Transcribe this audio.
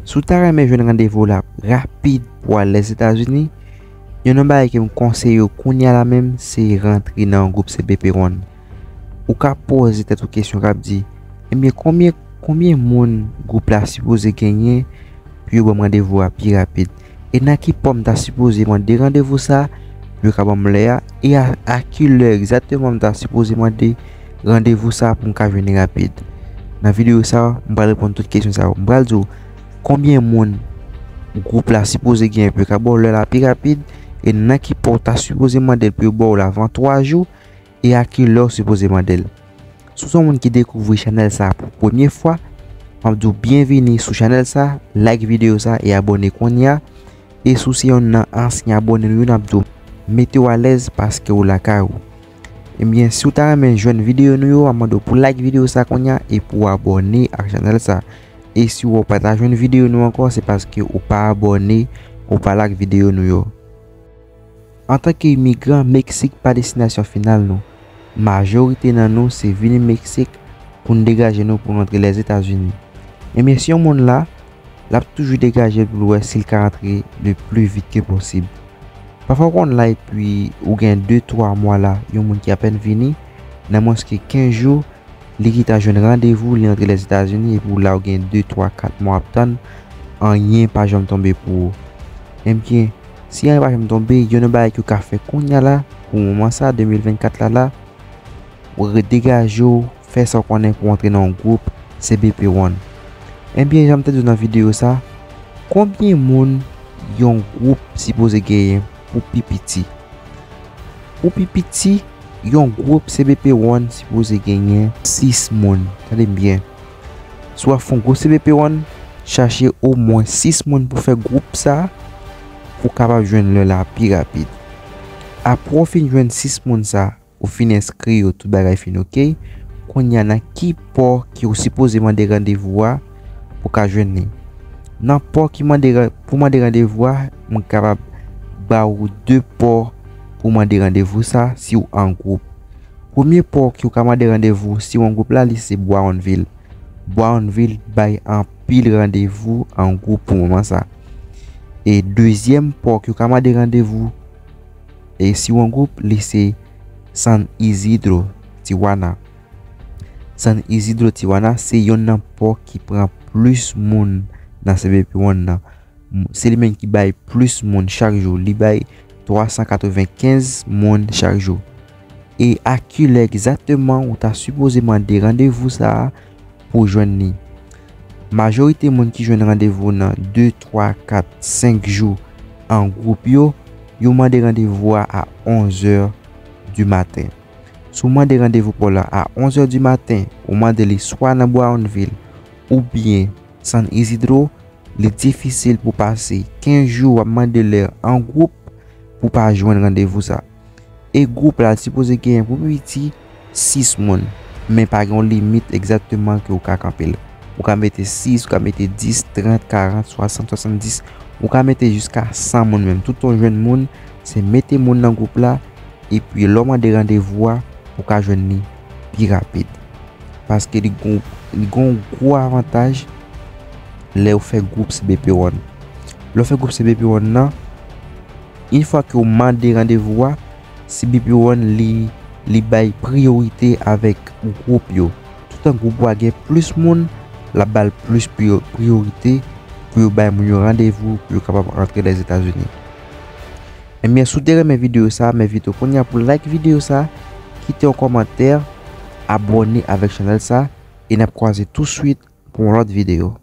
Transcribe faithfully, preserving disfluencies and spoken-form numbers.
Si w ta renmen jwenn randevou la rapid pou al Lèzetazini, youn nan bagay ke m konseye w kounye a la menm, se rantre nan yon gwoup C B P One. Ou ka poze tèt ou kesyon k ap di, ebyen, konbyen, konbyen moun gwoup la sipoze genyen pou yo ban m randevou a pi rapid? E nan ki pò m ta sipoze mande randevou sa pou yo ka ban m lè a? E a, a ki lè egzakteman m ta sipoze mande randevou sa pou m ka jwenn li rapid? Nan videyo sa, m pral reponn tout kesyon sa yo. M pral di w konbyen moun gwoup la sipoze genyen pou yo ka ba w lè la pi rapid, e nan ki pò w ta sipoze mande l pou yo ba w l avan twa jou, e a ki lè w sipoze mande l. Si w se yon moun ki dekouvri chanèl sa pou premye fwa, m ap di w byenvini sou chanèl sa, like videyo sa e abòne kounye a. E si w se youn nan ansyen abòne nou yo, n ap di w mete w alèz paske w lakay ou. Ebyen, si w ta renmen jwenn videyo nou yo, m ap mande w pou like videyo sa kounye a e pou w abòne ak chanèl sa. E si w wè w pa ta jwenn videyo nou ankò, se paske ou pa abòne, ou pa like videyo nou yo. Antanke imigran, Meksik pa destinasyon final nou. Majorite nan nou se vini Meksik pou n degaje nou pou n antre Lèzetazini. Ebyen, si yon moun la, l ap toujou degaje l pou l wè si l ka antre le pli vit ke posib. Pafwa w konn la epi ou gen de twa mwa la, yon moun ki apèn vini, nan mwens ke kenz jou, li gentan jwenn randevou, li antre Lèzetazini, epi w la w gen de, twa, kat mwa ap tann, anyen pa janm tonbe pou ou. Ebyen, si anyen pa janm tonbe, youn nan bagay ke w ka fè kounye a la, pou moman sa, de mil vennkat la la, w degaje w, fè sa w konnen pou w antre nan yon gwoup C B P One. Ebyen, jan m te di w nan videyo sa, konbyen moun yon gwoup sipoze genyen pou pi piti? Pou pi piti, yon gwoup C B P One sipoze genyen sis moun. Tande m byen. Si w ap fè yon gwoup C B P One, chache omwen sis moun pou fè gwoup sa a, pou w kapab jwenn lè la pi rapid. Apre w fin jwenn sis moun sa, ou fin enskri yo, tout bagay fin oke. Kounye a, nan ki pò ke w sipoze mande randevou a pou w ka jwenn li? Nan pò ki mande ra-, pou mande randevou a, mwen kapab ba ou de pò pou mande randevou sa si w an gwoup. Premye pò ke w ka mande randevou si w an gwoup la, li se Brownsville. Brownsville bay anpil randevou an gwoup pou moman sa. E dezyèm pò ke w ka mande randevou, e si w an gwoup, li se San Isidro, Tijuana. San Isidro, Tijuana se youn nan pò ki pran plis moun nan C B P One nan. M-, se li menm ki bay plis moun chak jou. Li bay twa san katrevenkenz moun chak jou. E a ki lè egzakteman ou ta sipoze mande randevou sa a pou w jwenn li? Majorite moun ki jwenn randevou nan de, twa, kat, senk jou an gwoup yo, yo mande randevou a a onz è di maten. Si w mande randevou pa w la a onz è di maten, ou mande li swa nan Brownsville oubyen San Isidro, li difisil pou pase kenz jou w ap mande lè an gwoup pou w pa jwenn randevou sa. E gwoup la sipoze genyen pou pi piti sis moun, men pa gen yon limit egzakteman ke w ka kanpe l. Ou ka mete sis, ou ka mete dis, trant, karant, swasant, swasanndis, ou ka mete jiska san moun menm. Toutan w jwenn moun, se mete moun nan gwoup la, epi lè w mande randevou a, ou ka jwenn li pi rapid. Paske li gon, li gon gwo avantaj lè w fè gwoup C B P One. Lè w fè gwoup C B P One nan, yon fwa ke w mande randevou a, C B P One li, li bay priyorite avèk gwoup yo. Toutan gwoup ou a gen plis moun, l ap ba l plis priyo-, priyorite pou yo bay moun yo randevou pou yo kapab antre Lèzetazini. Ebyen, si w te renmen videyo sa, m envite w kounye a pou like videyo sa, kite yon kòmantè, abòne avèk chanèl sa, e n ap kwaze touswit pou yon lòt videyo.